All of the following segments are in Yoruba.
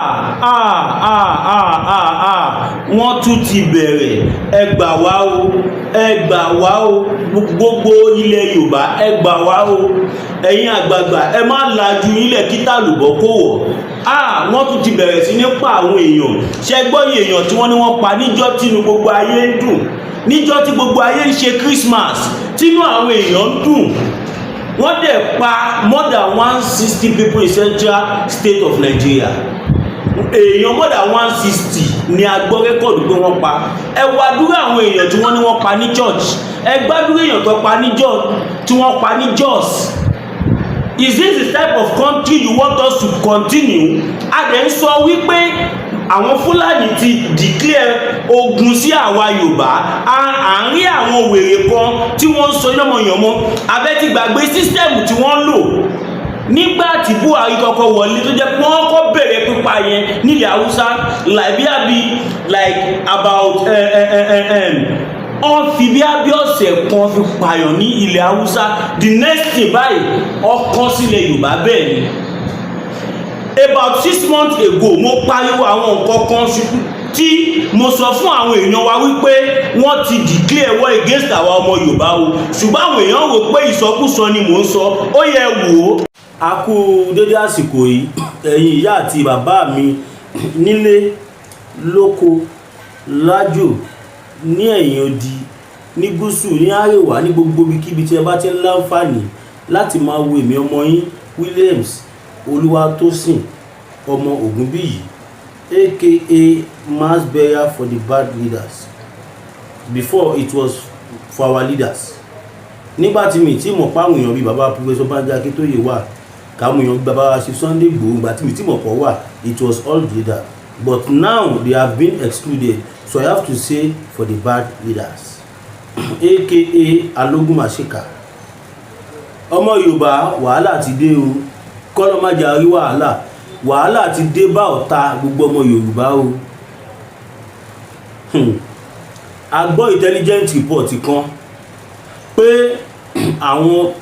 Ah ah ah ah ah, wọ́n tún ti bẹ̀rẹ̀. Ẹ gbà wá o, ẹ gbà wá o, gbogbo ilẹ̀ Yorùbá, ẹ gbà wá o. Ẹ̀yin àgbààgbà, ẹ má lajú ilẹ̀ kí tàlùbọ̀ kó wọ̀. Ah, wọ́n tún ti bẹ̀rẹ̀ sí ní pa àwọn èèyàn. Ṣe gbọ́ iye èèyàn tí wọ́n ní wọ́n pa níjọ́ tínú gbogbo ayé ń dùn, níjọ́ tí gbogbo ayé ń ṣe Christmas, tínú àwọn èèyàn ń dùn? Wọ́n dẹ̀ pa more than 160 people in Central State of Nigeria. Èèyàn more than 160 ni a gbọ́ record pé wọ́n pa. Ẹ wá dúró àwọn èèyàn tí wọ́n ní wọ́n pa ní church. Ẹ gbádùn èèyàn tó pa ní Jos, tí wọ́n pa ní Jos. Is this the type of country you want us to continue? A dẹ̀ ń sọ wípé àwọn Fúlàní ti declare ogun sí àwa Yorùbá. À ń rí àwọn wèrè kan tí wọ́n ń sọ yánmọ̀yánmọ́ abẹ́ ti gbàgbé system tí wọ́n ń lò nígbà tí Buhari kọ́kọ́ wọlé, tó jẹ́ pé wọ́n kọ́ bẹ̀rẹ̀ pípa yẹn nílẹ̀ Haúsá, like bí àbí like about wọ́n fi bí abí ọ̀sẹ̀ kan fi pààyàn ní ilẹ̀ Haúsá. The next thing báyìí, ọkàn sílẹ̀ Yorùbá. Bẹ́ẹ̀ ni about 6 months ago, mo pariwo àwọn nǹkan kan tí mo sọ fún àwọn èèyàn wa wípé wọ́n ti declare war against àwa ọmọ Yorùbá o, ṣùgbọ́n àwọn èèyàn rò pé ìsọkúsọ ni mò ń sọ. Ó yẹ wò ó. A kú dédé àsìkò yìí, ẹ̀yin ìyá àti bàbá mi nílé lóko, lájò, ní ẹ̀yìn odi, ní gúúsù, ní àríwá, ní gbogbo ibikíbi tí ẹ bá ti ń láǹfààní láti máa wo èmi ọmọ yín, Williams Olúwatósìn ọmọ Ògúnbíyì, aka mass burial for the bad leaders. Before, it was for our leaders. Nígbà tí mi tí mọ̀ páwọn èèyàn bíi bàbá Professor Banji Akíntóyè wà, káwọn èèyàn bíi bàbá ṣe Sunday Igboho, ìgbà tí mi tí mọ̀ pọ̀ wà, it was all leader, but now they have been excluded, so I have to say for the bad leaders, aka alógúnmáṣíkà. Ọmọ Yorùbá, wàhálà ti dé o. Kọ́lọ́ má jà rí wàhálà. Wàhálà ti dé bá ọ̀tá gbogbo ọmọ Yorùbá o. A gbọ́ intelligent report kan pé àwọn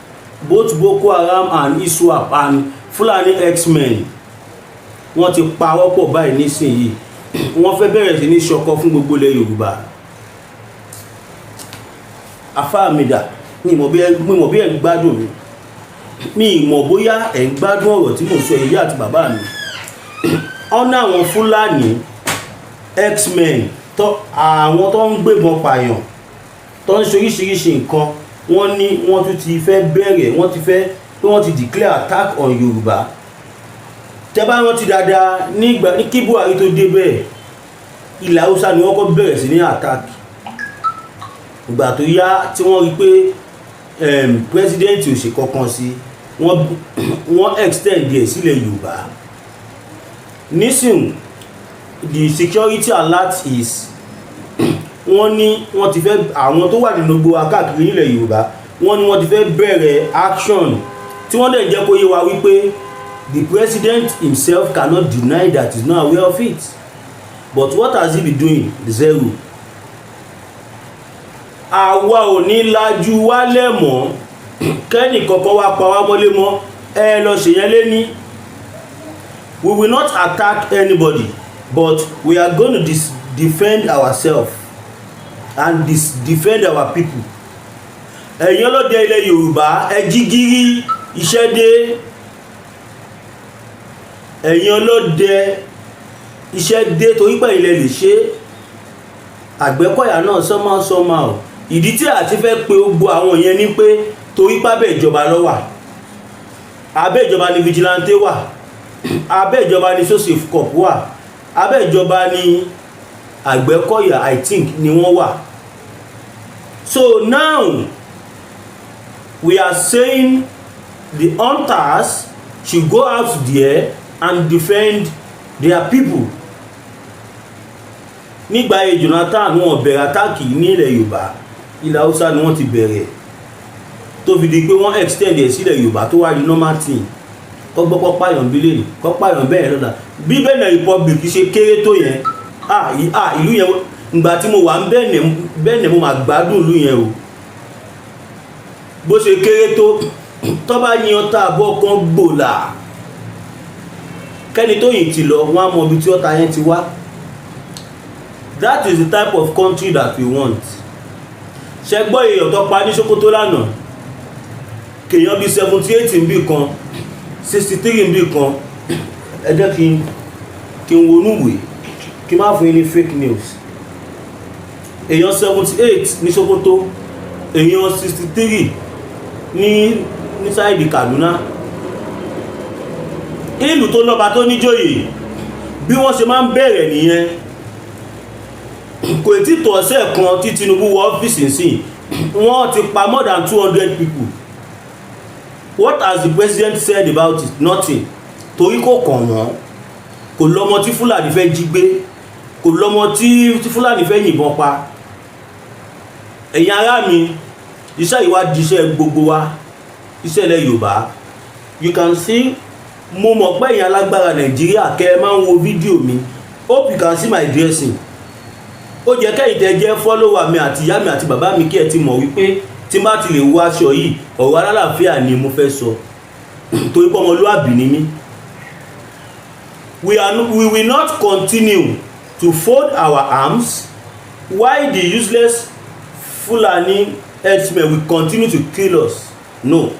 both Boko Haram and ISWAP and Fulani herdsmen, wọ́n ti pawọ́pọ̀ báyìí nísìnyí. Wọ́n fẹ́ bẹ̀rẹ̀ sí ní ṣọkọ fún gbogbo ilẹ̀ Yorùbá. Afáàmìdà mi mọ̀ bí ẹ̀ ń gbádùn mi. Mi mọ̀ bóyá ẹ̀ ń gbádùn ọ̀rọ̀ tí mò ń sọ, ìyá àti bàbá mi. Ọ̀nà àwọn Fúlàní herdsmen, àwọn tó ń gbébọn pààyàn, tó ń ṣe oríṣiríṣi nǹkan, wọ́n ní wọ́n tún ti fẹ́ bẹ̀rẹ̀, wọ́n ti fẹ́ pé wọ́n ti declare attack on Yorùbá. Tẹ́ bá rántí dáadáa, nígbà ní kí Buhari tó dé bẹ́ẹ̀, ilẹ̀ Haúsá ni wọ́n kọ́ bẹ̀rẹ̀ sí ní attack. Ìgbà tó yá, tí wọ́n rí pé president ò ṣe kankan sí, wọ́n extend díẹ̀ sílẹ̀ Yorùbá. Nísìn, the security alert is, wọ́n ní wọ́n ti fẹ́, àwọn tó wà nínú gbogbo akáàkiri nílẹ̀ Yorùbá, wọ́n ní wọ́n ti fẹ́ bẹ̀rẹ̀ action, tí wọ́n dẹ̀ jẹ́ kó yé wa wípé the president himself cannot deny that he is not aware of it. But what has he been doing? Zero. Àwa ò ní lajú wálẹ̀ mọ́ kẹ́nì kankan wá pa wá mọ́lé mọ́. Ẹ lọ ṣèyẹn lé ní. We will not attack anybody, but we are going to defend ourselves and defend our people. Ẹ̀yin ọlọ́dẹ ilẹ̀ Yorùbá, ẹ jí gírí, iṣẹ́ dé. Ẹ̀yin ọlọ́dẹ, iṣẹ́ dé, torí pé ilẹ̀ lè ṣe. Àgbẹ̀kọ̀yà náà sọ́mọ́ sọ́mọ́ o. Ìdí tí a ti fẹ́ pe gbogbo àwọn yẹn ni pé torí pábẹ́ ìjọba ló wà. Abẹ́ ìjọba ni vigilante wà, abẹ́ ìjọba ni So-Safe Corps wà, abẹ́ ìjọba ni Àgbẹ̀kọ̀yà, I think, ni wọ́n wà. So now we are saying the hunters should go out there and defend their people. Nígbà ayé Jonathan, wọn bẹ̀rẹ̀ attack ní ilẹ̀ Yorùbá. Ilẹ̀ Haúsá ni wọ́n ti bẹ̀rẹ̀, tó fi di pé wọ́n extend ẹ̀ sílẹ̀ Yorùbá, tó wá di normal thing, kọ́ gbọ́ kọ́ pààyàn bí lẹ́nu, kọ́ pààyàn bẹ́ẹ̀ lọ́la. Bí Benin Republic ṣe kéré tó yẹn, ah ah, ìlú yẹn, ìgbà tí mo wà ń Benin, Benin, mo máa gbádùn ìlú yẹn o. Bó ṣe kéré tó, tó bá yan tá a bọ́ kan gbòòlà. Kẹ́ni tó yìn ti lọ, wọ́n á mọ ibi tí ọta yẹn ti wá. That is the type of country that we want. Ṣe gbọ́ èèyàn tó pa ní Sokoto lánàá, kèèyàn bíi 78 níbì kan, 63 níbì kan. Ẹ jẹ́ kí n wọnú ìwé, kí n má fún yín ní fake news. Èèyàn 78 ní Sokoto, èèyàn 63 ní side Kaduna. Ìlú tó lọ́ba, tó níjòyè, bí wọ́n ṣe máa ń bẹ̀rẹ̀ nìyẹn. Kò tí tó ọ̀sẹ̀ kan tí Tinubu wọ ọ́fíìsì sí, wọ́n ti pa more than 200 people. What has the president said about it? Nothing. Torí kò kàn wọ́n. Kò lọ́mọ tí Fúlàní fẹ́ jí gbé, kò lọ́mọ tí Fúlàní fẹ́ yìnbọn pa. Ẹ̀yin ará mi, iṣẹ́ ìwádìí, iṣẹ́ gbogbo wa, iṣẹ́ ilẹ̀ Yorùbá. You can see, mo mọ̀ pé ẹ̀yin alágbára Nàìjíríà kẹ́ ẹ máa ń wo fídíò mi. Hope you can see my dressing. Ó jẹ́ kẹ́yìn tẹ́ jẹ́ follower mi àti ìyá mi àti bàbá mi, kí ẹ ti mọ̀ wípé tí n bá ti lè wọ aṣọ yìí, ọ̀rọ̀ alálàáfíà ni mo fẹ́ sọ, torí pé ọmọlúàbí ni mí. We will not continue to fold our arms while the useless Fulani herdsmen will continue to kill us. No,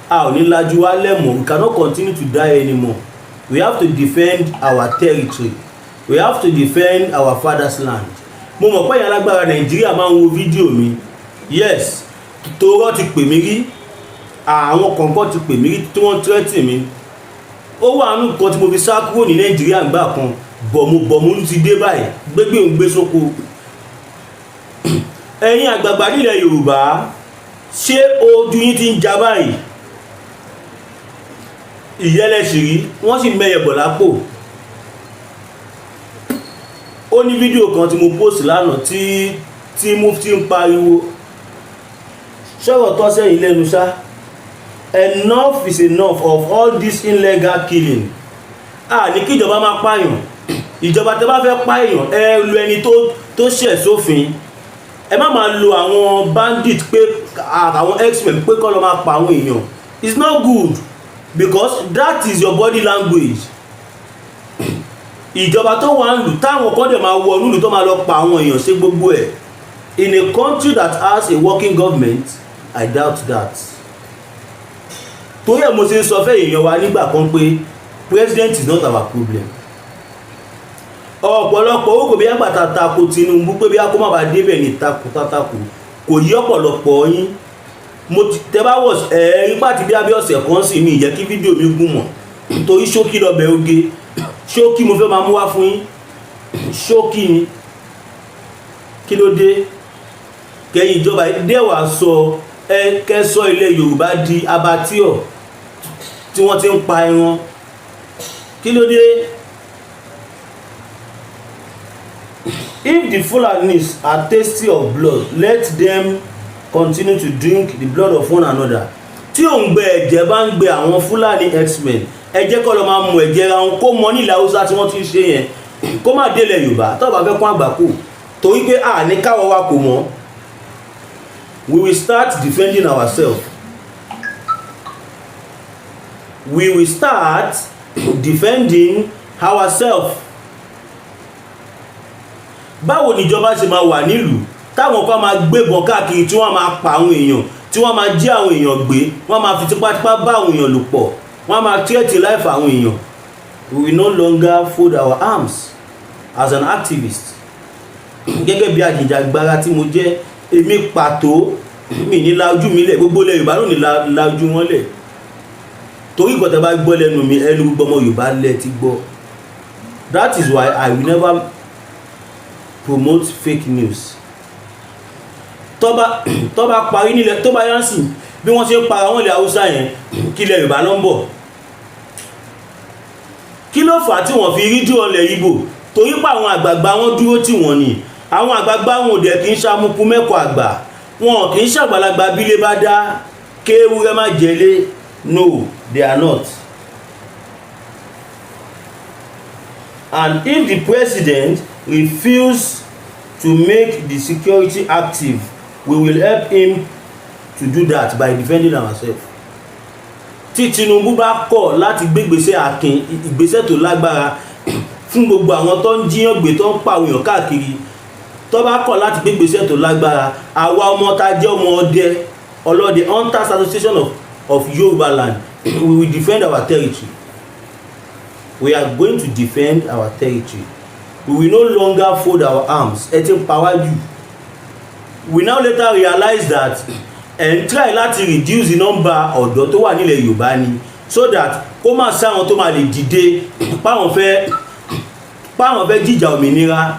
a ò ní lajú wa lẹ́mọ̀. We cannot continue to die anymore. We have to defend our territory. We have to defend our father's land. Mo mọ̀ pé ìyá alágbára Nàìjíríà máa ń wo fídíò mi. Yes, torọ́ ti pè mí rí, àwọn kọ̀ọ̀kan ti pè mí rí tí wọ́n threaten mi. Ó wà nù kan tí mo fi sá kúrò ní Nàìjíríà gbà kan. Bọ̀mù bọ̀mù ti dé báyìí, gbégbé òun gbé sóko. Ẹ̀yin àgbààgbà nílẹ̀ Yorùbá, ṣé ojú yín ti ń já báyìí? Ìyẹ́lẹ̀sì rí, wọ́n sì mẹ́yẹ bọ̀ lápò. Ó ní fídíò kan tí mo post lánàá tí Mufti ń pariwo sọ̀rọ̀ tọ́ sẹ́yìn lẹ́nu ṣá. Enough is enough of all this illegal killing. A ní kí ìjọba máa pààyàn. Ìjọba, tẹ́ bá fẹ́ pààyàn, ẹ lu ẹni tó ṣẹ̀ sófin. Ẹ má máa lo àwọn bandit, pé àwọn herdsmen, pé kọ́ lọ máa pa àwọn èèyàn. It's not good, because that is your body language. Ìjọba tó wà ń lù, táwọn kan dẹ̀ máa wọ nílùú, tó máa lọ pa àwọn èèyàn, ṣe gbogbo ẹ̀ in a country that has a working government, I doubt that. Torí ẹ̀ mo ṣe ń sọ fẹ́ èèyàn wa nígbà kan pé president is not our problem. Ọ̀pọ̀lọpọ̀ ó kò bí àgbàtà tako Tinubu, pé bí a kó má bàa débẹ̀ ní tako tátàkù. Kò yí ọ̀pọ̀lọpọ̀ yín. Mo ti tẹ bá wọ̀ ẹ̀ rí pàtí bí abẹ́ ọ̀sẹ̀ kan sì mi ìjẹ́ kí fídíò mi gùn mọ̀, torí ṣókí lọ́bẹ̀ oge. Ṣókí mo fẹ́ máa mú wá fún yín, ṣókí ni. Kí ló dé kẹyìn ìjọba dẹ́wà sọ ẹ kẹsọ ilẹ̀ Yorùbá di abattoir tí wọ́n ti ń pa ẹran? Kí ló dé? If the Fulanis are thirsty of blood, let them continue to drink the blood of one another. Tí òǹgbẹ ẹ̀jẹ̀ bá ń gbé àwọn Fúlàní herdsmen, ẹ jẹ́ kó lọ máa mu ẹ̀jẹ̀ ra wọn, kó mọ nílẹ̀ Haúsá tí wọ́n ti ń ṣe yẹn, kó má délẹ̀ Yorùbá tó bá fẹ́ kún àgbákò, torí pé a ní káwọ́ wa kò mọ́. We will start defending ourselves. We will start defending ourselves. Báwo níjọba ṣe máa wà nílùú táwọn kan máa gbébọn káàkiri, tí wọ́n máa pa àwọn èèyàn, tí wọ́n máa jí àwọn èèyàn gbé, wọ́n máa fi tipátipá bá àwọn èèyàn lò pọ̀, wọ́n máa threat life àwọn èèyàn? We will no longer fold our arms. As an activist, gẹ́gẹ́ bí ajìjàgbara tí mo jẹ́, èmi pàtó, mi ní la ojú mi lẹ̀. Gbogbo ilẹ̀ Yorùbá ló ní la ojú wọn lẹ̀, torí nǹkan tẹ́ bá gbọ́ lẹ́nu mi, ẹnu gbogbo ọmọ Yorùbá lẹ̀ ti gbọ́. That is why I will never promote fake news. Tó bá parí nílẹ̀, tó bá yánsìn, bí wọ́n ṣe ń para wọn ilẹ̀ Haúsá yẹn, kí ilẹ̀ Yorùbá ló ń bọ̀. Kí ló fà á tí wọ́n fi rí dúró ilẹ̀ Ìgbò? Torí pé àwọn àgbààgbà wọn dúró tì wọ́n ni. Àwọn àgbààgbà wọn ò dẹ̀ kì í ṣamukú mẹ́kọ̀ọ́ àgbà wọn, kì í ṣàgbàlagbà bílé bá dá kéwúrẹ́ má jẹlé. No, they are not. And if the president refuse to make the security active, we will help him to do that by defending ourselves. Tí Tinubu bá kọ̀ láti gbégbèsè akin, ìgbésẹ̀ tó lágbára fún gbogbo àwọn tó ń jíyàn gbé, tó ń pa àwọn èèyàn káàkiri, tó bá kọ̀ láti gbégbèsè tó lágbára, àwa ọmọ tá jẹ́ ọmọ ọdẹ, ọlọ́dẹ, Hunters Association of Yoruba Land, we will defend our territory. We are going to defend our territory. We will no longer fold our arms. Ẹ ti ń pa wá jù. We now later realize that ẹ̀ ń try láti reduce the number ọ̀dọ́ tó wà nílẹ̀ Yorùbá ni, so that kó má sáwọn tó máa lè dìde páwọn fẹ́ jìjà òmìnira.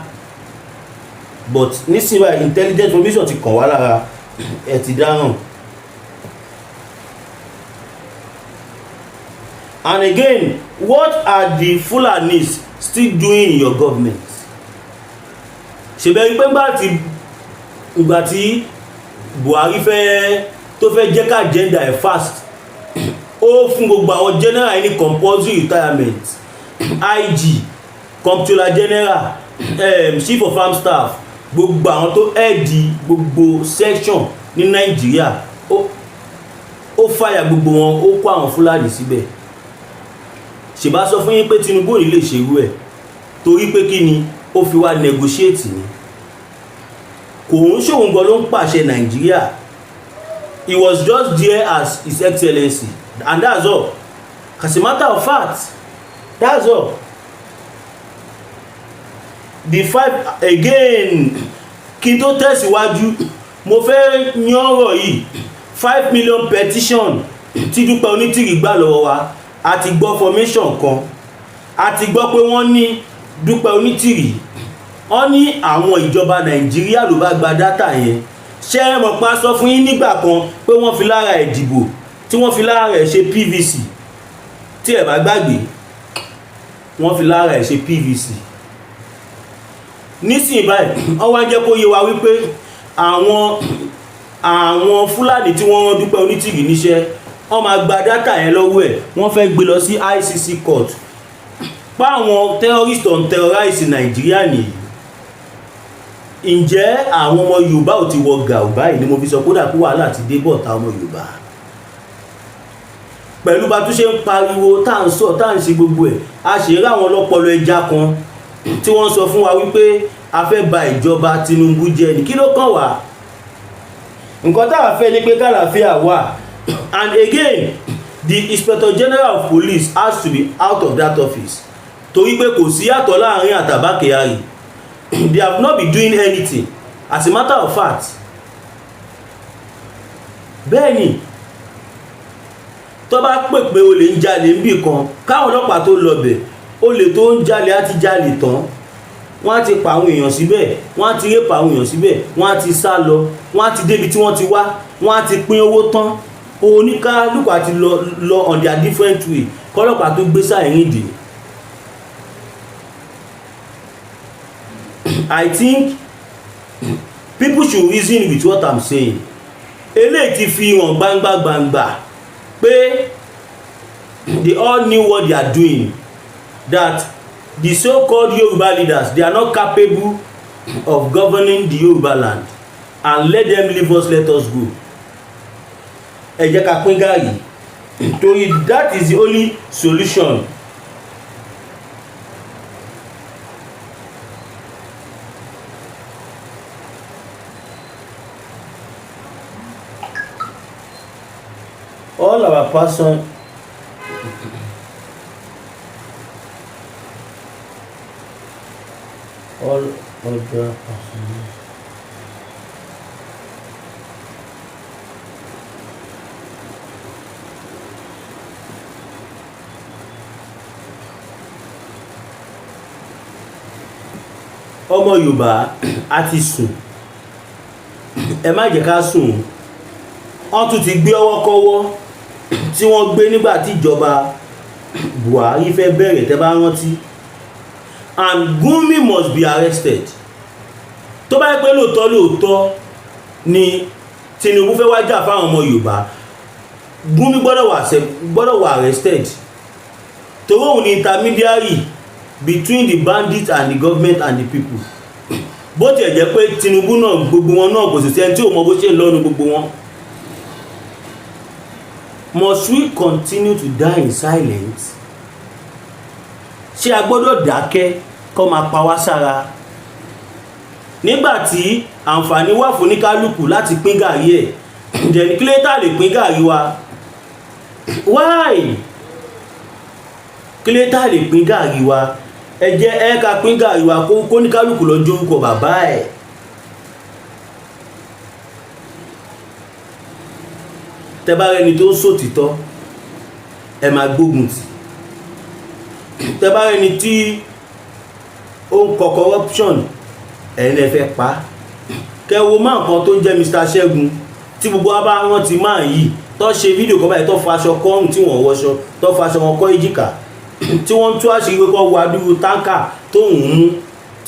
But nísìnyí báyìí, intelligent information ti kàn wá lára. Ẹ ti dáràn. And again, what are the Fulanis still doing in your government? Ṣèbẹ̀rí pé ìgbà tí Buhari fẹ́ tó fẹ́ jẹ́ ká agenda ẹ̀ fast, ó fún gbogbo àwọn general ní compulsory retirement: IG, Comptroller General, Chief of Armed Staff, gbogbo àwọn tó head gbogbo section ní Nàìjíríà. Ó fàyà gbogbo wọn, ó kó àwọn Fúlàní síbẹ̀. Ṣèbá sọ fún yín pé Tinubu ò ní lè ṣerú ẹ̀, torí pé kí ni? Ó fi wá negotiate ni. Kò ń ṣòun gan ló ń pàṣẹ Nàìjíríà. He was just there as His Excellency and that's all. As a matter of fact, that's all. The five again, kí n tó tẹ̀síwájú, mo fẹ́ yan ọ̀rọ̀ yìí. 5 million petition tí Dúpẹ́ Onítìrì gbà lọ́wọ́ wa, a ti gbọ́ formation kan, a ti gbọ́ pé wọ́n ní Dúpẹ́ Onítìrì, wọ́n ní àwọn ìjọba Nàìjíríà ló bá gba data yẹn. Ṣé ẹ mọ̀ pa sọ fún yín nígbà kan pé wọ́n fi lára ẹ̀ dìbò, tí wọ́n fi lára ẹ̀ ṣe PVC? Tí ẹ bá gbàgbé, wọ́n fi lára ẹ̀ ṣe PVC. Nísìnyí báyìí, wọ́n wá jẹ́ kó yé wa wípé àwọn Fúlàní tí wọ́n rán Dúpẹ́ Onítìrì níṣẹ́, wọ́n máa gba data yẹn lọ́wọ́ ẹ̀, wọ́n fẹ́ gbé lọ sí ICC court pa àwọn terrorist on terrorize Nàìjíríà nìyí. Ǹjẹ́ àwọn ọmọ Yorùbá ò ti wọ gàù báyìí ni mo fi sọ kódà kó wàhálà ti dé bọ̀ ta ọmọ Yorùbá, pẹ̀lú bá tún ṣe ń pariwo, tá à ń sọ, tá à ń ṣe gbogbo ẹ̀, a ṣe rí àwọn ọlọ́pọlọ ẹja kan tí wọ́n sọ fún wa wípé a fẹ́ ba ìjọba Tinubu jẹ́ ní. Kí ló kàn wá? Nǹkan tá a fẹ́ ni pé kàlàáfíà wà. And again, the Inspector General of Police has to be out of that office, torí pé kò sí yàtọ̀ láàrin àtàbá Kyari. They have not been doing anything. As a matter of fact, bẹ́ẹ̀ ni, tó bá pè pé olè ń jalè níbì kan, káwọn ọlọ́pàá tó lọ bẹ̀, olè tó ń jalè á ti jalè tán, wọ́n á ti pa àwọn èèyàn síbẹ̀, wọ́n á ti rape àwọn èèyàn síbẹ̀, wọ́n á ti sá lọ, wọ́n á ti débi tí wọ́n ti wá, wọ́n á ti pín owó tán, oníkálukú àti lọ lọ on their different way, kọ́lọ́pàá tó gbé sáyẹn dè. I think people should reason with what I'm saying. Eléyìí ti fi hàn gbangba gbangba pé they all knew what they are doing, that the so-called Yoruba leaders, they are not capable of governing the Yoruba land, and let them leave us, let us go. Ẹ jẹ́ ká pín gààrí, torí that is the only solution. All our person, all other person. Ọmọ Yorùbá, a ti sùn, ẹ má jẹ́ ká sùn. Wọ́n tún ti gbé ọwọ́ kọ́wọ́ tí wọ́n gbé nígbà tí ìjọba Buhari fẹ́ bẹ̀rẹ̀, tẹ́ bá rántí. And Gumi must be arrested. Tó bá yẹ pé lóòótọ́ lóòótọ́ ni Tinubu fẹ́ wá jà fáwọn ọmọ Yorùbá, Gumi gbọ́dọ̀ wà arrested, torí òun ni intermediary between the bandits and the government and the people. Bó tiẹ̀ jẹ́ pé Tinubu náà, gbogbo wọn náà, kò sì sẹ́ni tí ò mọ bó ṣe ń lọ́nu gbogbo wọn. Must we continue to die in silence? Ṣé a gbọ́dọ̀ dákẹ́ kó máa pa wá sára nígbà tí àǹfààní wà fún oníkálukú láti pín gàrí ẹ̀? Then kí ló tá lè pín gàrí wa? Why? Kí ló tá lè pín gàrí wa? Ẹ jẹ́ ẹ ká pín gàrí wa, kó oníkálukú lọ jórúkọ bàbá ẹ̀. Tẹ bá rẹni tó ń sòtítọ́, ẹ máa gbógun tì. Tẹ bá rẹni tí ó ń kọ corruption, ẹ̀yin lẹ fẹ́ pa á. Kẹ wo máa nǹkan tó ń jẹ́ Mr. Ṣẹ́gun, tí gbogbo wa bá rántí máa yìí tó ṣe fídíò kan báyìí, tó faṣọ kọ́rùn tí wọ́n wọṣọ, tó faṣọ wọn kọ́ èjìká, tí wọ́n ń tú àṣírí pé kọ́ wo adúrú tanker tó ń mú,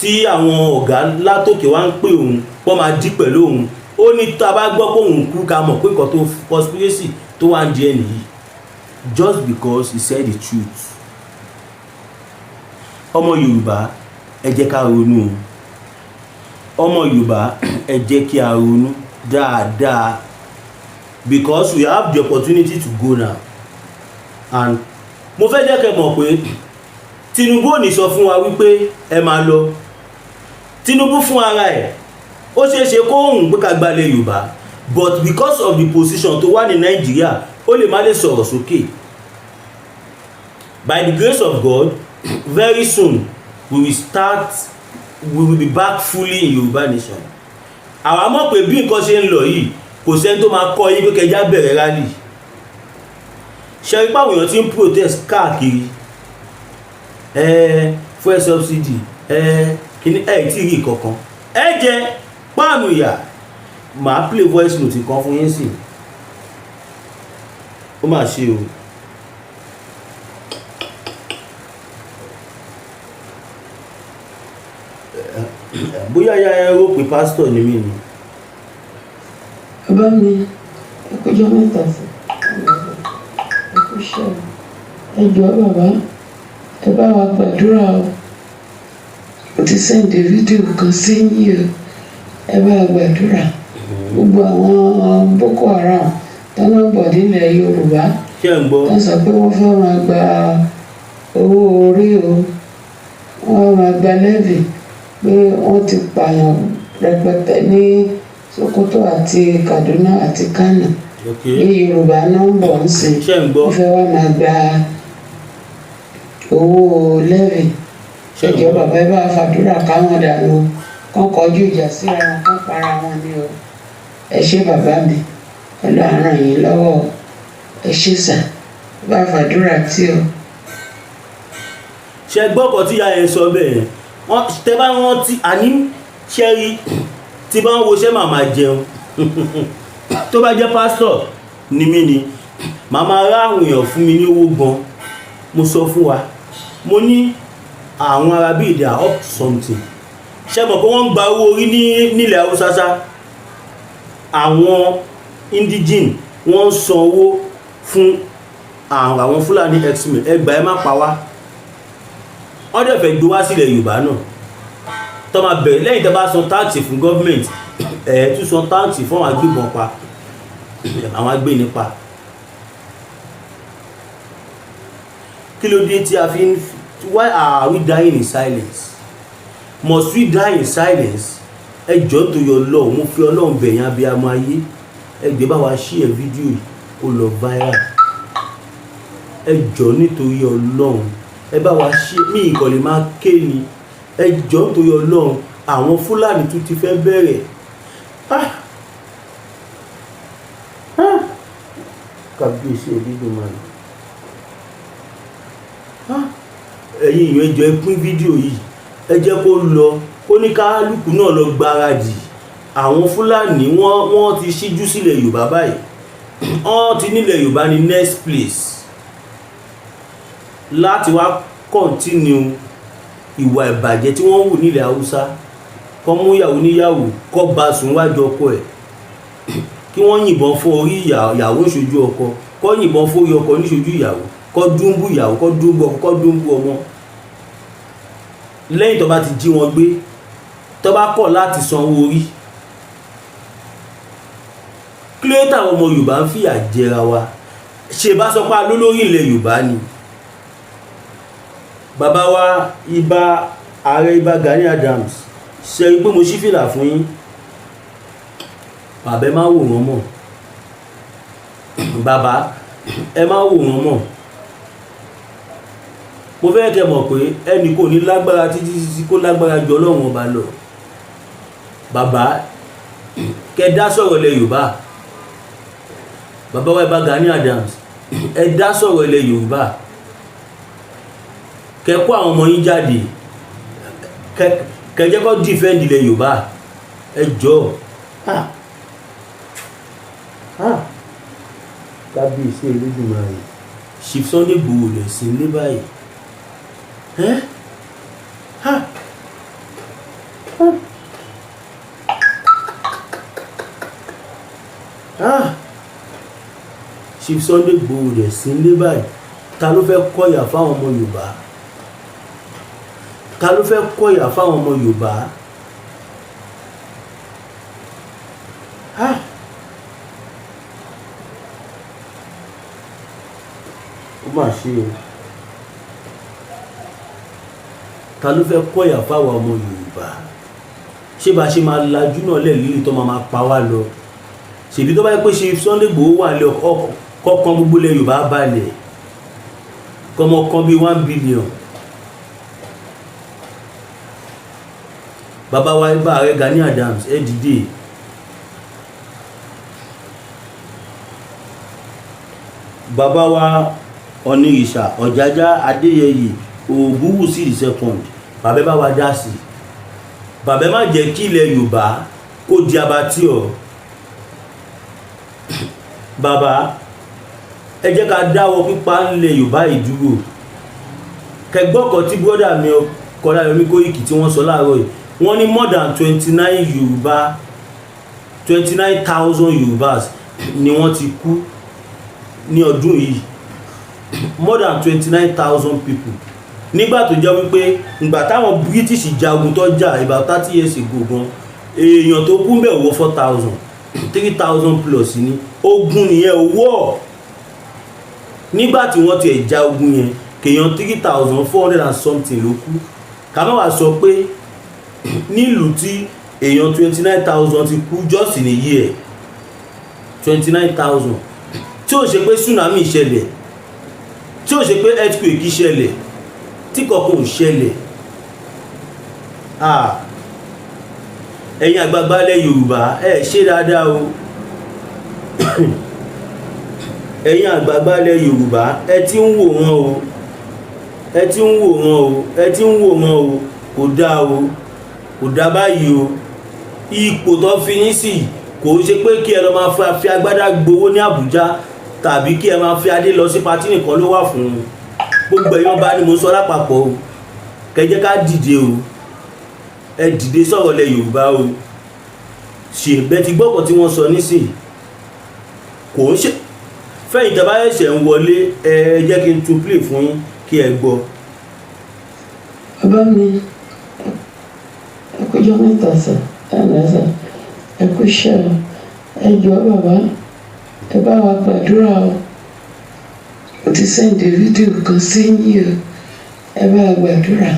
tí àwọn ọ̀gá látòkè wá ń pè òun, wọ́n máa dí pẹ̀lú òun. Ó ní tá a bá gbọ́ pé òun kú, ká mọ̀ pé nǹkan tó conspiracy tó wà ń di ẹ̀ nìyí, just because he said the truth. Ọmọ Yorùbá, ẹ jẹ́ ká ronú o. Ọmọ Yorùbá, ẹ jẹ́ kí a ronú dáadáa, because we have the opportunity to go now. And mo fẹ́ jẹ́ kẹ́ mọ̀ pé Tinubu ò ní sọ fún wa wípé ẹ máa lọ. Tinubu fún ara ẹ̀, ó ṣeé ṣe kó òun pé ká gbalẹ̀ Yorùbá, but because of the position tó wà ní Nàìjíríà, ó lè má lè sọ̀rọ̀ sókè. By the grace of God, very soon we will start, we will be back fully in Yorùbá nation. Àwa mọ̀ pé bí nǹkan ṣe ń lọ yìí, kò sẹ́ni tó máa kọ́ yín pé kẹjá bẹ̀rẹ̀ rally. Ṣe rí pàwọn èèyàn tí ń protest káàkiri, ẹ fuel subsidy, ẹ kíní, ẹ tí rí kankan, ẹ jẹ páànù ìyà. Màá play voice note kan fún yín sí. Ó mà ṣe o. Bóyá ya ẹ rò pé pásítọ̀ ni mí ni. Bàbá mi, ẹ kújọ́ mẹ́ta sí, ẹ kú iṣẹ́ o. Ẹ jọ̀ọ́ bàbá, ẹ bá wa gbàdúrà o. Mo ti send fídíò kan sí yín o. Ẹ bá wa gbàdúrà. Gbogbo àwọn Boko Haram tó ń bọ̀ nílẹ̀ Yorùbá, Ṣé ẹ̀ ń gbọ́? tó sọ pé wọ́n fẹ́ máa gba owó orí o, wọ́n máa gba levy, pé wọ́n ti pààyàn rẹpẹtẹ ní Sokoto àti Kaduna àti Kano. Ní Yorùbá náà ń bọ̀ ń sìn. Ṣé ń gbọ́? Wọ́n fẹ́ wá máa gba owó levy. Ṣé ń Ẹ jọ̀ọ́ gbọ́? bàbá, ẹ bá fàdúrà káwọn dànù o, kán kọjú ìjà síra wọn, kán para wọn ni o. Ẹ ṣé bàbá mi, Ọlọ́run ràn yín lọ́wọ́ o. Ẹ ṣé sà, ẹ bá fàdúrà tí o. Ṣe gbọ́ ọkọ̀ tí ìyá yẹn sọ bẹ́ẹ̀ yẹn? Wọ́n tẹ bá rántí, àní ṣe rí tí bá ń wo ṣẹ́ màmá jẹun, tó bá jẹ́ pásítọ̀ ni mí ni màmá rá àwọn èèyàn fún mi ní owó gan. Mo sọ fún wa, mo ní àwọn ará bíi they are up to something. Ṣe mọ̀ pé wọ́n ń gba owó orí ní nílẹ̀ Haúsá ṣá? Àwọn indigene, wọ́n ń san owó fún àwọn Fúlàní herdsmen. Ẹgbàá, ẹ má pa wá. Wọ́n dẹ̀ fẹ́ gbé wá sílẹ̀ Yorùbá náà, tó máa bẹ̀rẹ̀ lẹ́yìn tó bá san tax fún government, ẹ̀ tún san tax fún àwọn agbébọn pa, àwọn agbénipa. Kí ló dé tí a fi ń, why are we dying in silence? Must we die in silence? Ẹ jọ̀ọ́, tó yọ lọ, mo fi Ọlọ́run bẹ̀yìn, abiyamọ ayé. Ẹ gbé bá wa share fídíò yìí kó lọ viral. Ẹ jọ̀ọ́, nítorí Ọlọ́run, ẹ bá wa share. Mí ìkọ̀lẹ̀ máa ké ni. Ẹ jọ̀ọ́, nítorí Ọlọ́run, àwọn Fúlàní tún ti fẹ́ bẹ̀rẹ̀. Ah ah, Kábíyèsí Olódùmarè! Ah, ẹ̀yin èèyàn, ẹ jọ̀ọ́, ẹ pín fídíò yìí, ẹ jẹ́ kó lọ, kó ní kálukú náà lọ gbáradì. Àwọn Fúlàní, wọ́n ti ṣíjú sílẹ̀ Yorùbá báyìí. Wọ́n ti nílẹ̀ Yorùbá ní next place láti wá continue ìwà ìbàjẹ́ tí wọ́n wù nílẹ̀ Haúsá. Kọ́ mú ìyàwó níyàwó, kọ́ bá sùn wájú ọkọ ẹ̀, kí wọ́n yìnbọn fún orí ìyàwó níṣojú ọkọ, kọ́ yìnbọn fún orí ọkọ níṣojú ìyàwó, kọ́ dúnbù ìyàwó, kọ́ dúnbù ọkọ, kọ́ dúnbù ọmọ, lẹ́yìn tó bá ti jí wọn gbé, tó bá kọ̀ láti san owó orí. Kí ló dé táwọn ọmọ Yorùbá ń fìyà jẹra wa? Ṣe bá sọ pé alólórí ilẹ̀ Yorùbá ni bàbá wa, Ibà Ààrẹ Ibà Gani Adams, ṣe rí pé mo ṣí fìlà fún yín. Bàbá, ẹ má wò wọ́n mọ̀. Bàbá, ẹ má wò wọ́n mọ̀. Mo fẹ́ kẹ́ mọ̀ pé ẹnì kò ní lágbára títí títí kó lágbára ju Ọlọ́run Ọba lọ. Bàbá, kẹ́ dá sọ̀rọ̀ ilẹ̀ Yorùbá. Bàbá wa Ìbà Gani Adams, ẹ dá sọ̀rọ̀ ilẹ̀ Yorùbá. Kẹ́ kó àwọn ọmọ yín jáde, kẹ́ jẹ́ kó defend ilẹ̀ Yorùbá. Ẹ jọ̀ọ́. Ah ah, kábíyèsí Olódùmarè! Chief Sunday Igboho lè sí ilé báyìí. Ẹ́ ha ha ah, Chief Sunday Igboho lè sí ilé báyìí. Ta ló fẹ́ kọ̀yà fáwọn ọmọ Yorùbá? Ta ló fẹ́ kọ̀yà fáwọn ọmọ Yorùbá? Ah, ó mà ṣe o. Ta ló fẹ́ kọ̀yà fáwọn ọmọ Yorùbá? Ṣé bá ṣe máa lajú náà lẹ̀ lílì tó máa pa wá lọ? Ṣèbí tó bá yẹ pé ṣe Sunday Igboho wà lé kọ́kàn, gbogbo ilẹ̀ Yorùbá balẹ̀, kọ́mọ kan bíi 1 billion. Bàbá wa Ibà Ààrẹ Gani Adams, ẹ dìde. Bàbá wa Ọ̀nìrìṣà Ọ̀jájá Adéyẹyè Ògúnwùsì the second, bàbá, ẹ bá wa dá sí i. Bàbá, ẹ má jẹ́ kí ilẹ̀ Yorùbá kó di abattoir. Bàbá, ẹ jẹ́ ká dáwọ́ pípa ńlẹ̀ Yorùbá yìí dúró. Kẹgbọ́n kan tí brother mi Kọ́láyọmí Kóìkì tí wọ́n sọ láàárọ̀ yìí, wọ́n ní more than 29 Yorùbá, 29,000 Yorùbás ni wọ́n ti kú ní ọdún yìí, more than 29,000 people. Nígbà tó jẹ́ wípé ìgbà táwọn British jagun tó jà about 30 years ago gan, èèyàn tó kú bẹ̀ wọ 4,000, 3,000 plus ní ogun nìyẹn wọ́. Nígbà tí wọ́n ti ja ogun yẹn, kéèyàn 3,400 and something ló kú. Ká má wàá sọ pé nílùú tí èèyàn 29,000 ti kú just in a year, 29,000, tí ó ṣe pé tsunami ṣẹlẹ̀, tí ó ṣe pé earthquake ṣẹlẹ̀, tí kankan ò ṣẹlẹ̀. Ah, ẹ̀yin àgbààgbà ilẹ̀ Yorùbá, ẹ ṣe dáadáa o. Ẹ̀yin àgbààgbà ilẹ̀ Yorùbá, ẹ ti ń wò wọ́n o, ẹ ti ń wò wọ́n o, ẹ ti ń wò wọ́n o. Kò dáa o, kò dáa báyìí o. Ipò tó fi yín sí, kò ń ṣe pé kí ẹ lọ máa fi agbádá gbowó ní Àbújá tàbí kí ẹ máa fi adé lọ sí party nìkan ló wà fún un. Gbogbo ẹ̀yàn bá ní mo sọ lápapọ̀ o, kẹjẹ́ ká dìde o. Ẹ dìde sọ̀rọ̀ lẹ Yorùbá o. Ṣe bẹ́ẹ̀ ti gbọ́kàn tí wọ́n sọ nísìnyí? Kò ń ṣe fẹ́yìn tẹ́ bá ẹ̀ṣẹ̀ ń wọlé. Ẹ jẹ́ kí n tún play fún yín kí ẹ gbọ́. Bàbá mi, ẹ kújọ́ mẹ́ta sà, ẹ ǹlẹ́ sà, ẹ kú iṣẹ́ o. Ẹ jọ̀ọ́ bàbá, ẹ bá wa gbàdúrà o. Mo ti send fídíò kan sí yín o. Ẹ bá wa gbàdúrà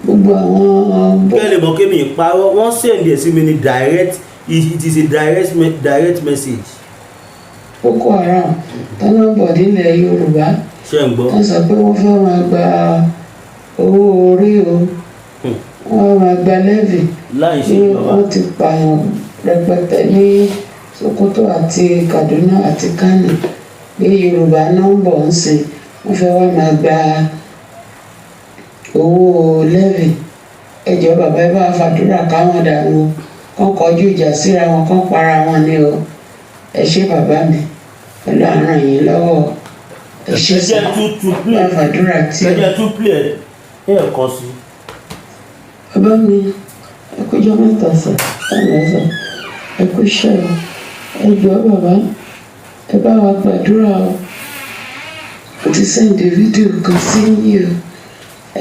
gbogbo àwọn. Bẹ́ẹ̀ lè mọ̀ kí mi parọ́, wọ́n send ẹ̀ sí mi ní direct. It is a direct message. Boko Haram tọ́nà bọ̀ nílẹ̀ Yorùbá, Ṣé ń gbọ́? wọ́n sọ pé wọ́n fẹ́ máa gba owó orí o, wọ́n máa gba levy. Láì ṣe ní ìjọba. Wọ́n ti pààyàn rẹpẹtẹ ní Sokoto àti Kaduna àti Kano, pé Yorùbá náà ń bọ̀ ń sìn, wọ́n fẹ́ wá máa gba owó levy. Ẹ jọ̀ọ́ bàbá, ẹ bá fàdúrà káwọn dànù o, kán kọjú ìjà síra wọn, kán para wọn ní o. Ẹ ṣé bàbá mi, pẹ̀lú àrùn yìí lọ́wọ́. Ẹ ṣé Ẹ sà, jẹ́ tún tún play. Bá fàdúrà tí Ẹ jẹ́ tún play ẹ̀ ní ẹ̀kan sí. Bàbá mi, ẹ kújọ́ mẹ́ta sà, ẹ ǹlẹ́ sà, ẹ kú iṣẹ́ o. Ẹ jọ̀ọ́ bàbá, ẹ bá wa gbàdúrà o. Mo ti send fídíò kan sí yín o.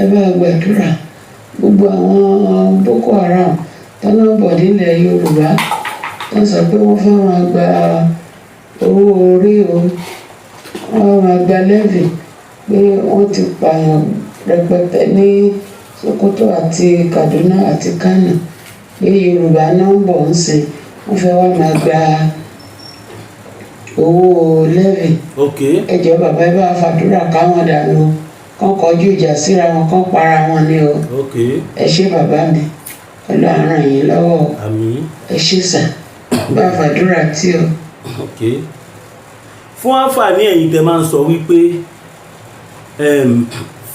Ẹ bá wa gbàdúrà gbogbo àwọn Boko Haram tọ́nà bọ̀ nílẹ̀ Yorùbá, wọ́n sọ pé wọ́n fẹ́ máa gba owó orí o, Wọ́n wá máa gba levy, pé wọ́n ti pààyàn rẹpẹtẹ ní Sokoto àti Kaduna àti Kano, pé Yorùbá náà ń bọ̀ ń sìn, wọ́n fẹ́ wá máa gba owó levy. Ẹ jọ̀ọ́ bàbá, ẹ bá fàdúrà káwọn dànù o, kán kọjú ìjà síra wọn, kán para wọn ni o. Ẹ ṣé bàbá mi, Ọlọ́run ràn yín lọ́wọ́ o. Àmín. Ẹ ṣé sir, bá fàdúrà tí o. Ok, fún àǹfààní ẹ̀yin tẹ́ máa ń sọ wípé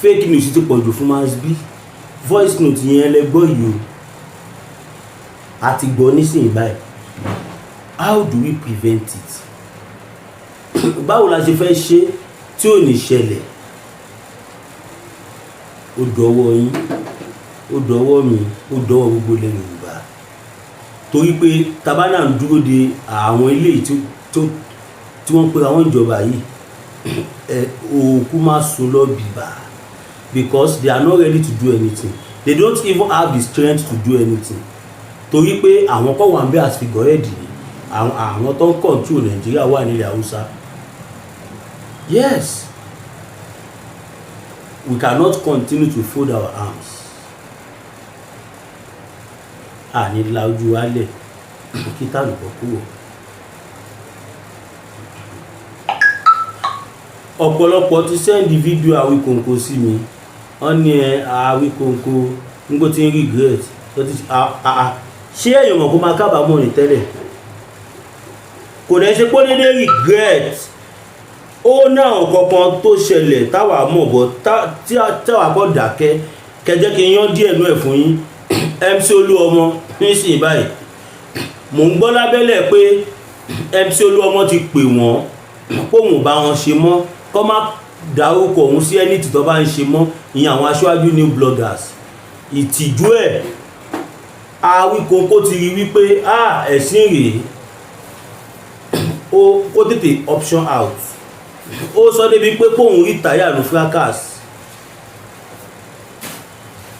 fake news ti pọ̀jù fún Masbi, voice note yẹn lẹ gbọ́ yìí o, a ti gbọ́ nísìnyí báyìí. How do we prevent it? Báwo la ṣe fẹ́ ṣe tí ò ní ṣẹlẹ̀? Ó dọwọ́ yín, ó dọwọ́ mi, ó dọwọ́ gbogbo ilẹ̀ Yorùbá, torí pé tabana ń dúró de àwọn eléyìí tí wọ́n pe àwọn ìjọba yìí, ẹ òkú má sùn lọ bìbà, because they are not ready to do anything. They don't even have the strength to do anything, torí pé àwọn kọ́ wà ń bẹ́ as figurehead ni. Àwọn tó ń control Nàìjíríà wà nílẹ̀ Haúsá. Yes, we cannot continue to fold our arms. Àní la ojú wa lẹ̀ kí tàlùbọ̀ kúrò. Ọ̀pọ̀lọpọ̀ ti send fídíò Awíkonko sí mi. Wọ́n ní ẹ Awíkonko nígbó tí ń regret tó ti ṣé èèyàn mọ̀ kó máa kábàámọ̀ ní tẹ́lẹ̀. Kò dẹ̀ ṣe pé ó dédé regret. Ó ní àwọn kankan tó ṣẹlẹ̀ táwa mọ̀ bọ́ táwa kọ́ dákẹ́ kẹjẹ́ kí n yán díẹ̀ nú ẹ̀ fún yín. MC Olúọmọ nísìnyí báyìí, mò ń gbọ́ lábẹ́lẹ̀ pé MC Olúọmọ ti pè wọ́n póun ò bá wọn ṣe mọ́, kọ́ má dárúkọ òun sí ẹni tí tó bá ń ṣe mọ́, ìyẹn àwọn aṣáájú new bloggers. Ìtìjú ẹ̀, Awíkonko ti rí wípé ah, ẹ̀sìn rèé, ó kó tètè option out. Ó sọ débi pé kóun retire ní fracas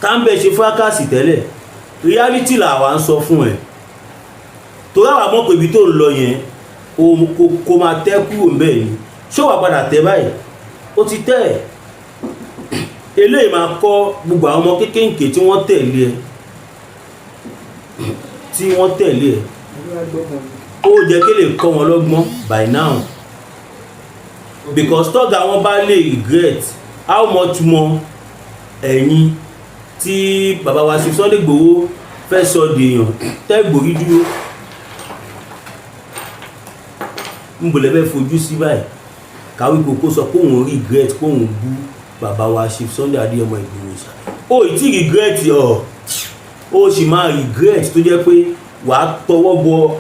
káńbẹ̀ ṣe fracas tẹ́lẹ̀. Reality làwa ń sọ fún ẹ, torí àwa mọ̀ pé ibi tó ń lọ yẹn kò máa tẹ́ kúrò ńbẹ̀ ni. Ṣé wàá padà tẹ́ báyìí? Ó ti tẹ́ ẹ̀. Eléyìí máa kọ́ gbogbo àwọn ọmọ kéékèèké tí wọ́n tẹ̀lé ẹ, tí wọ́n tẹ̀lé ẹ. Ó jẹ́ kí lè kọ́ wọn lọ́gbọ́n by now, because tọ́gà wọn bá lè regret, how much more ẹ̀yin tí bàbá wa ṣe Sunday Igboho fẹ́ sọ dèèyàn tẹ́gbòrí dúró ń bò lẹ́fẹ́ fojú sí báyìí. Káwí Kókó sọ pé òun regret pé òun bú bàbá wa ṣe Sunday Adéyẹmọ Ìgbòho ṣá. Ó ì tí regret ọ, ó sì máa regret, tó jẹ́ pé wàá tọwọ́ bọ.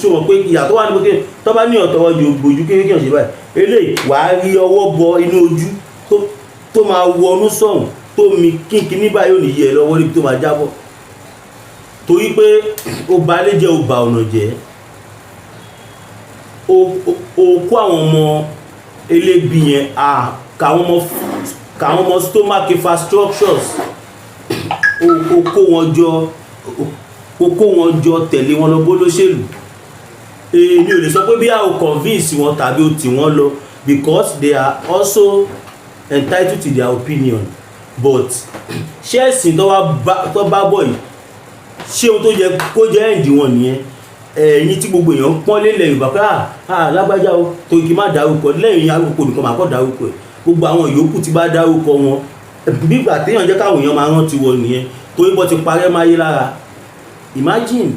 Ṣó mọ̀ pé ìyàtọ̀ wà ní pé tó bá ní ọ̀tọwọ́ ju gbòjú kékeré ṣe báyìí, eléyìí wàá rí ọwọ́ bọ inú ojú tó máa wọnú sọ̀hún, tó mi kínkín ní báyìí, ò ní yẹ lọ́wọ́ níbi tó máa jábọ́, torí pé ó ba ilé jẹ́, ó ba ọ̀nà jẹ́, ó kó àwọn ọmọ elébi yẹn, káwọn ọmọ stomach infrastructures, ó kó wọn jọ, ó kó wọn jọ tẹ̀lé wọn lọ bó lóṣèlú. Èmi ò lè sọ pé bí a ò convince wọn tàbí ó tì wọ́n lọ, because they are also entitled to their opinion, but ṣé ẹ̀sìn tó bá bọ̀ yìí, ṣé ohun tó yẹ kó jẹ́ ẹ̀ǹdì wọn nìyẹn? Ẹ̀yin tí gbogbo èèyàn pọ́n lélẹ̀ Yorùbá pé à lágbájá o, torí kí n má dárúkọ lẹ́yìn arúgbó nìkan máa kọ́ dárúkọ ẹ̀. Gbogbo àwọn yòókù tí bá dárúkọ wọn, bígbà téèyàn jẹ́ káwọn èèyàn máa rántí wọn nìyẹn, torí bọ́ ti parẹ́ máyé lára. Imagine,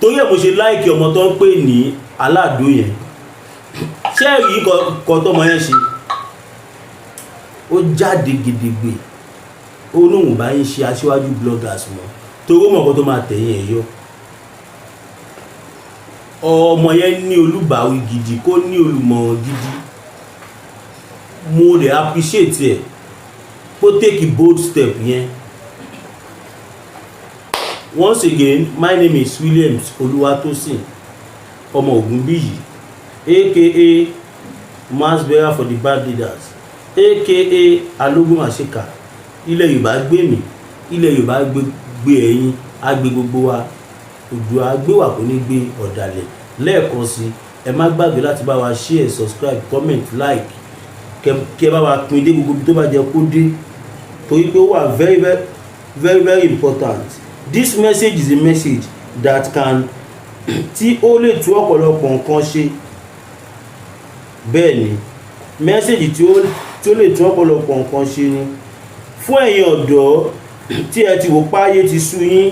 torí ẹ̀ mo ṣe like ọmọ tó ń pè ní Aláàdó yẹn. Ṣé ẹ̀rí kọ́ tọmọ yẹn ṣe? Ó jáde gedegbe, ó lóun bá ń ṣe aṣíwájú bloggers mọ́, torí ó mọ̀ kó tó máa tẹ̀yìn ẹ̀ yọ. Ọmọ yẹn ní olùbáwí gidi, kó ní olùmọ̀ràn gidi. Mo lè appreciate ẹ̀ kó take a bold step yẹn. Once again, my name is Williams Olúwatósìn ọmọ Ògúnbíyì, aka mass bearer for the bad leaders, aka Alógún Àṣekà. Ilẹ̀ Yorùbá gbé mi, ilẹ̀ Yorùbá gbé ẹ̀yin, á gbé gbogbo wa. Oòduà gbé wà, kò ní gbé ọ̀dàlẹ̀ lẹ́ẹ̀kan sí. Ẹ má gbàgbé láti bá wa share, subscribe, comment, like, kẹ bá wa pín dé gbogbo ibi tó bá jẹ kó dé, torí pé ó wà very, very, very, very important. This message is a message that can, tí ó lè tú ọ̀pọ̀lọpọ̀ nǹkan ṣe. Bẹ́ẹ̀ ni, message tí ó lè tún ọ̀pọ̀lọpọ̀ nǹkan ṣe ni. Fún ẹ̀yin ọ̀dọ́ tí ẹ ti wò páyé ti sú yín,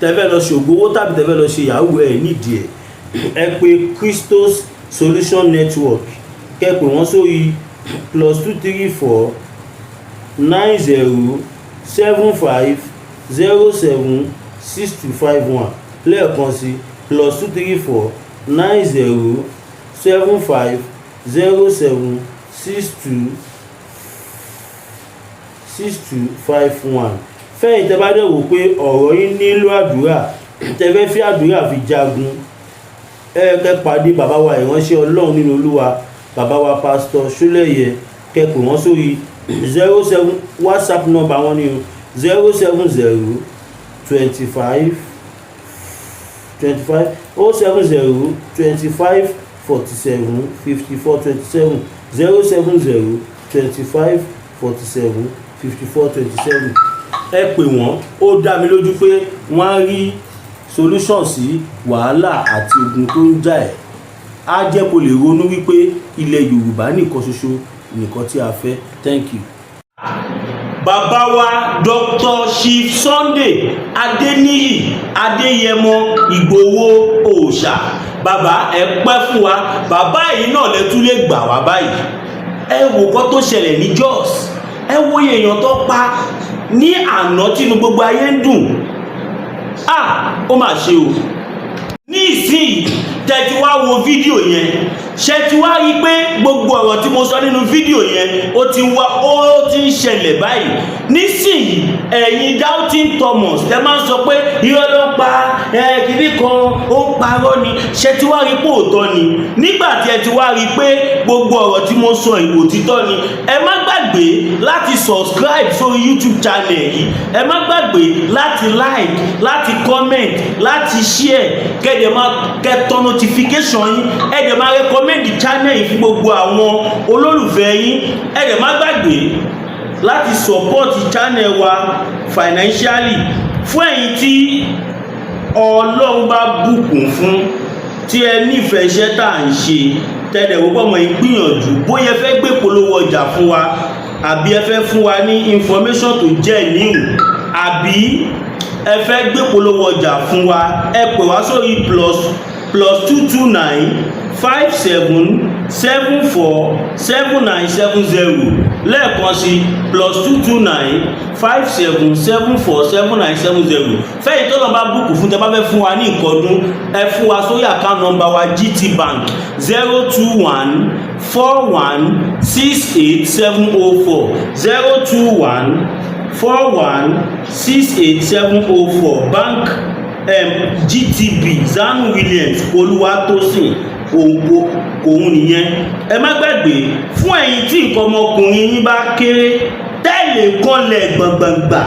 tẹ́fẹ́ lọ ṣògbówó tàbí tẹ́fẹ́ lọ ṣe yahoo, ẹ̀ nídìí ẹ̀, ẹ pè Christos Solution Network. Kẹ́ pè wọ́n sórí +234 90 75 07 6251. Lẹ́ẹ̀kan sí, +234 90 75 07 62 6251. Fẹ́yìn tẹ́ bá dẹ̀ wò pé ọ̀rọ̀ yín nílò àdúrà, tẹ́ fẹ́ fi àdúrà fi jagun, ẹ kẹ́ pàdé bàbá wa, ìránṣẹ́ Ọlọ́run nínú Olúwa, bàbá wa Pásítọ̀ Ṣólẹ́yẹ. Kẹ́ pè wọ́n sórí 07, WhatsApp number wọn ni o, 070 25 25 070 25 47 54 27, 070 25 47 54 27. Ẹ pè wọ́n, ó dá mi lójú pé wọ́n á rí solution sí wàhálà àti ogun tó ń jà ẹ́. Á jẹ́ kó lè ronú wípé ilẹ̀ Yorùbá nìkan ṣoṣo nìkan tí a fẹ́. Thank you. Bàbá wa Dr. Chief Sunday Adéníyì Adéyẹmọ Ìgbòho Òòṣà, bàbá, ẹ pẹ́ fún wa. Bàbá yìí náà lẹ tún lè gbà wá báyìí. Ẹ wò kọ́ tó ṣẹlẹ̀ ní Jos, ẹ wo èèyàn tó pa ní àná tínú gbogbo ayé ń dùn. Ah, ó mà ṣe o. Ní ìsinyìí tẹ́ ti wá wo fídíò yẹn, ṣe ti wá rí pé gbogbo ọ̀rọ̀ tí mo sọ nínú fídíò yẹn, ó ti wá, ó ti ń ṣẹlẹ̀ báyìí nísìnyìí. Ẹ̀yin doubting Thomas tẹ́ máa ń sọ pé irọ́ ló ń pa ẹ, kìíní kan ó ń parọ́ ni, ṣe ti wá rí pé òótọ́ ni? Nígbà tí ẹ ti wá rí pé gbogbo ọ̀rọ̀ tí mo sọ yìí òtítọ́ ni, ẹ má gbàgbé láti subscribe sórí YouTube channel yìí. Ẹ má gbàgbé láti like, láti comment, láti share, kẹ́ dẹ̀ máa kẹ́ tán notification yín. Ẹ dẹ̀ máa recommend channel yìí fún gbogbo àwọn olólùfẹ́ yín. Ẹ dẹ̀ má gbàgbé láti support channel wa financially. Fún ẹ̀yin tí Ọlọ́run bá bùkún fún, tí ẹ nífẹ̀ẹ́ iṣẹ́ tá à ń ṣe, tẹ́lẹ̀ wọ́pọ̀ mọ̀ ń gbìyànjú, bóyá ẹ fẹ́ gbé polówó ọjà fún wa, àbí ẹ fẹ́ fún wa ní information tó jẹ́ new, àbí ẹ fẹ́ gbé polówó ọjà fún wa, ẹ pè wá sórí +229 57 74 79 70. Lẹ́ẹ̀kan sí, +229 57 74 79 70. Fẹ́yìn tó lọ bá bùkún fún, tẹ bá fẹ́ fún wa ní nǹkan ọdún, ẹ fún wa sórí account number wa, GT Bank, 0214168704, 0214168704, bank GTB, Zanu Williams Olúwatósìn òun nìyẹn. Ẹ má gbàgbé, fún ẹ̀yin tí nǹkan ọmọkùnrin yín bá kéré, tẹ́lẹ̀ kọlẹ̀ gbọ̀ngbọ̀ngbà,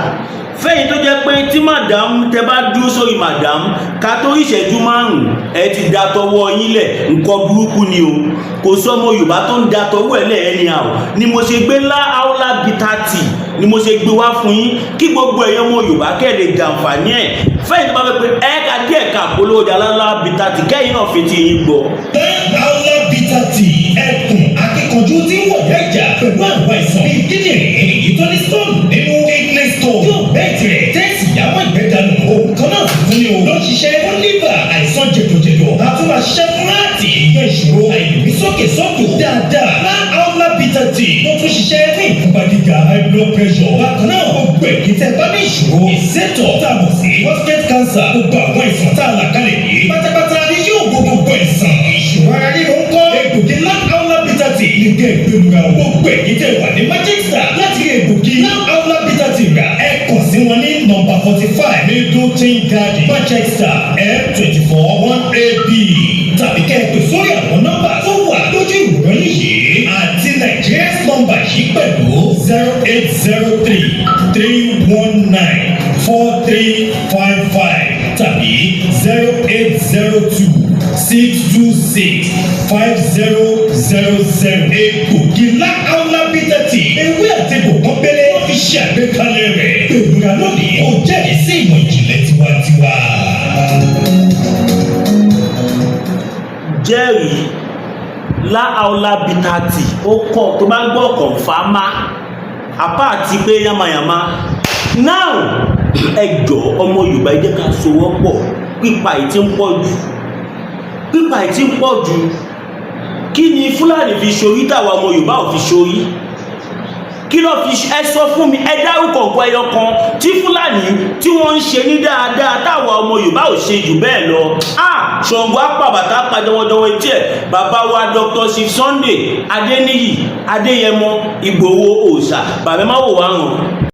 fẹ́yìn tó jẹ́ pé tí madam, tẹ bá dúró sórí madam, ká tó ìṣẹ́jú 5, ẹ ti da tọwọ́ yín lẹ̀, nǹkan burúkú ni o. Kò sọmọ Yorùbá tó ń da tọwọ́ ẹ̀ lẹ̀ anyhow. Ni mo ṣe gbé lá aula bitter tea, ni mo ṣe gbé wá fún yín, kí gbogbo ẹ̀yàn ọmọ Yorùbá kẹ́ lè jàǹfààní ẹ̀. Fẹ́yìn tó bá fẹ́ pé ẹ̀ka díẹ̀ ká polówó ọjà lálá bitter tea, kẹ́yìn náà fi ti yín gbọ́. Aula bitter tea, ẹkùn akíkanjú tí ń wọ̀yá ìjà pẹ̀lú àwọn àìsàn bíi kíndìnrín, èyí tó ní stone nínú, kidney stone, yóò bẹ́ẹ̀ tirẹ̀ tẹ́sí ìyàwó ìgbẹ́dànù. Òun kan náà sì tún ní o ló ń ṣiṣẹ́ fún liver, àìsàn jẹ̀dọ̀jẹ̀dọ̀, àtúnwá ṣiṣẹ́ fún láti ìyẹn ìṣòro àìlèmí sókè sódò dáadáa. Aula bitter tea tó tún ṣiṣẹ́ fún ìfúnpá gíga, high blood pressure. Bákan náà, gbogbo èyí tẹ́ bá ní ìṣòro ìsétọ̀ tá a mọ̀ sí prostate cancer, gbogbo àwọn àìsàn tá a là kalẹ̀ yìí pátápátá ni yóò wo gbogbo àìsàn. Ìṣòro ara ríro ń kọ́, egbògi Aula bitter tea ní kẹ́ ìgbélura. Gbogbo èyí tẹ́ wà ní Manchester, láti rí egbògi Aula bitter tea rà, ẹ kàn sí wọn ní nọ́mbà 45 Middleton Garden, Manchester, M24 1AB, tàbí kẹ́ ẹ pè sórí àwọn nọ́mbà tó wà lójú ìwòran yìí àti Nigerian nọ́mbà yìí pẹ̀lú, 0803 319 4355 tàbí 0802. 626 5000. Egbògi Láàúlá Bitter Tea, ewé àti egbò pọ́nbélé wọ́n fi ṣe àgbékalẹ̀ rẹ̀. Èròjà lónìí kò jẹ́rìí sí ìmọ̀ ìjìnlẹ̀ tiwantiwa. Jẹ́rìí Láàúlá Bitter Tea, ó kọ́ tó bá ń gbọ́ confirm apá àti pé yamayama. Now, ẹ jọ̀ọ́, ọmọ Yorùbá, ẹ jẹ́ ká sowọ́pọ̀. Pípa yìí ti ń pọ̀ jù, pípa yìí ti ń pọ̀ jù. Kí ni Fúlàní fi ṣorí táwa ọmọ Yorùbá ò fi ṣorí? Kí ló fi? Ẹ sọ fún mi, ẹ dárúkọ nǹkan ẹyọ kan tí Fúlàní tí wọ́n ń ṣe ní dáadáa táwa ọmọ Yorùbá ò ṣe jù bẹ́ẹ̀ lọ. Ah, Ṣàngó apàbàtà padàwọ̀dọ̀wọ̀ etí ẹ̀. Bàbá wa Dr. Chief Sunday Adéníyì Adéyẹmọ Ìgbòho òòṣà, bàbá, má wò wá ràn.